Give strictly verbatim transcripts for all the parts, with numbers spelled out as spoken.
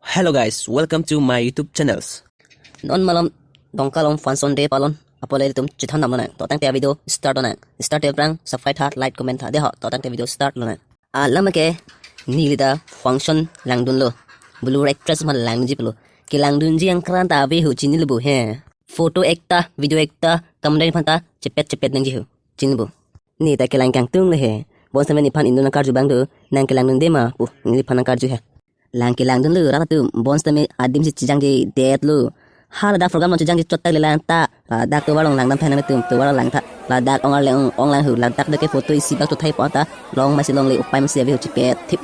Hello guys, welcome to my YouTube channels. Non malom Dongka along function day palon. Apot le ilitum chethan damnang. To tangte video start nang. Start te prang subscribe tha, like, comment tha. Deho, to tangte video start nang. Alam ke neli ta function langdunlo. Bollywood actress ma langdunji pulo. Kelangdunji angkrang ta ave ho, chinilo bo he. Photo ekta, video ekta, kamdai phanta chepet chepet nangji ho, chinilo bo. Ne ta kelang kangtung le he. Bonsitame nephan indun nangkarju abang do, nang kelangdunde ma pu, nephan nangkarju he. Lang kelangdunlo rat atum, bonsitame adim si chejangjedetlo. Hala dak program along chejangje chot tak le lang ta, ladak tovar along langdam pen nangtum, tovar along lang tha. Ladak ong arleng ong, ong lang ho, ladak doke photo isi bak chothai pon ta, long masi longle, upai masi ave ho, chepet thip.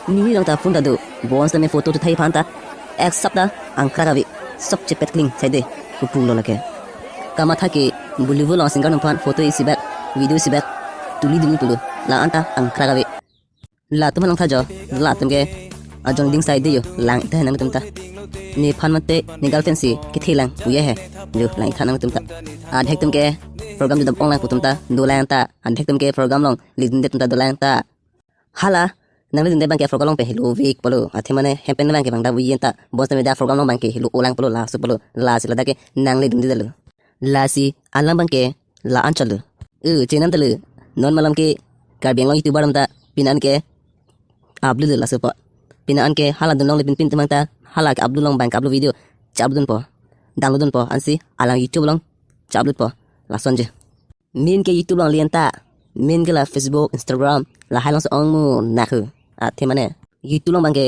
Neli along ta phone ta do, bonsitame photo chothai phanta, ek sap ta angkrak ave, sop chepet kling saide, kupulo lake. Kamatha ke Bollywood along singer atum aphan photo isi bak, video isi bak tulidunji pulo, la-an ta angkrak ave. Latum along tha jo, latum ke ajong ding saide jo, lang tha nangtum ta. Nephan mate ne girlfriend si kethe lang puye he, jo lang tha nangtum ta. Adhek atum ke program judap ong lang pu atum ta, dolang ta. Adhek atum ke program along ledunde atum ta dolang ta. Hala, nangledunde abang ke program along pen helo vek pulo. Athe mane hem pen abang ke bang da wi yen ta. Bonsitame dak program along abang ke helo olang pulo, laso pulo. Lasi ladak ke nangledunde detlo. Lasi alam abang ke la-an chotlo. Eh, chenam telo. Non malom ke Karbi Anglong YouTuber atum ta pini an ke upload lo laso apot. Pini an ke hala dunlongle pinpin atum abang ta, hala ke upload long abang ke upload video, che-upload dunpo, download dunpo, ansi alang YouTube along che-upload po. Lasonje. Main ke YouTube along le-an ta, main ke la Facebook, Instagram, lahai along si ong mu nak ho. Athe mane YouTube along abang ke,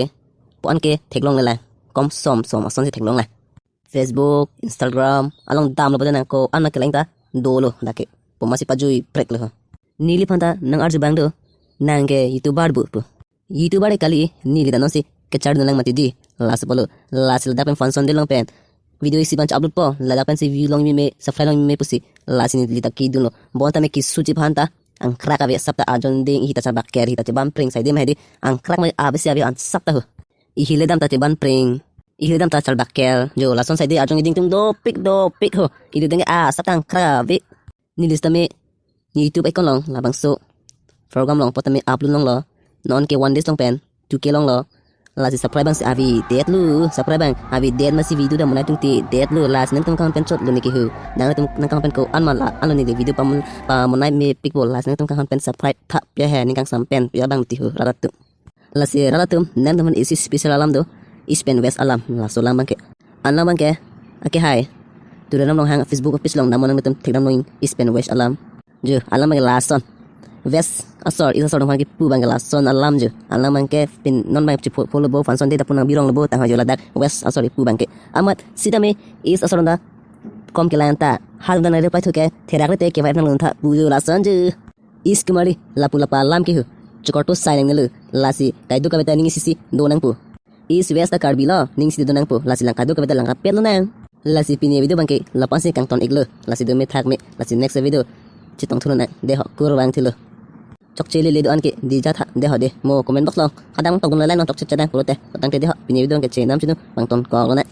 puan ke theklongle lang, kom som som ason si theklongle. Facebook, Instagram along damlo pute nang ko-an ma kelang ta dolo dak ke, pu masi pajui preklo ho. Neli phanta nangarju abang do, nang ke YouTuber bo pu. YouTuber kali, neli ta non si kecharli dunlang mati di, laso pulo. Lasi ladak pen function day along pen video isi abang che-upload po, ladak pensi view longji meme, subscribe longji meme pusi, lasi neli ta kedunlo. Bonsitame kesuji phanta angkrak ave, sap ta ajong ding, ihi ta charbaker, ihi ta chebam pring saide ma hedi, angkrak ma ave si ave an sap ta ho. Ihi le dam ta chebam pring, ihi le dam ta charbaker, jo lason saide ajong ding atum dopik dopik ho. Ilu deng a sap ta angkrak ave. Neli sitame YouTube account along labangso program along apot tame upload longlo. Non ke one days along pen two K longlo. Lasi subscribe abang si avedetlo, subscribe abang avedet masi video ta monai tungtedetlo. Lasi nangtum kanghon pen chotlo ne ke ho. Nangtum nang kanghon pen ko-an ma la-an lo ne video pam-, pamonai mepikpo, lasi nangtum kanghon pen subscribe thap ya he, ning kangsam pen ya abang ti ho rat atum. Lasi rat atum, nangtum aphan isi special alam do, East pen West alam, laso alam abang ke. Alam abang ke, ake hai. Turan along hang Facebook page along damnon nangtum thekdamnon East pen West alam. Jo, alam abang ke lason. West asor, East asor atum aphan kepu abang ke lason alam jo. Alam abang ke pini non abang chepho-, pholo bo, function day ta pu nang birong lo bo, tangho jo ladak West asor kepu abang ke. Amat sitame East asor ta kom kelang ta. Hal dan reply thu ke, therak rete ke vibe nang lun tha pu jo lason jo. East kemari, lapu lapa alam ke ho. Chokor to sai nangnelo, lasi kaido kave ta ning isi si do nangpo. East West ta Karbi lo, ning isi do nangpo, lasi lang kaido kave ta lang kapet lonang. Lasi pini video abang ke lapu-an si kangton iklo, lasi do me thak me, lasi next video chetong thu lonang, deho kurvangthulo. Chokche lele do-an ke dija tha, deho de, mo comment box along kadang tokdun lalai non chokche chedang pulote, tangte deho, pini video abang ke chenam chinu, vangton kok lonang.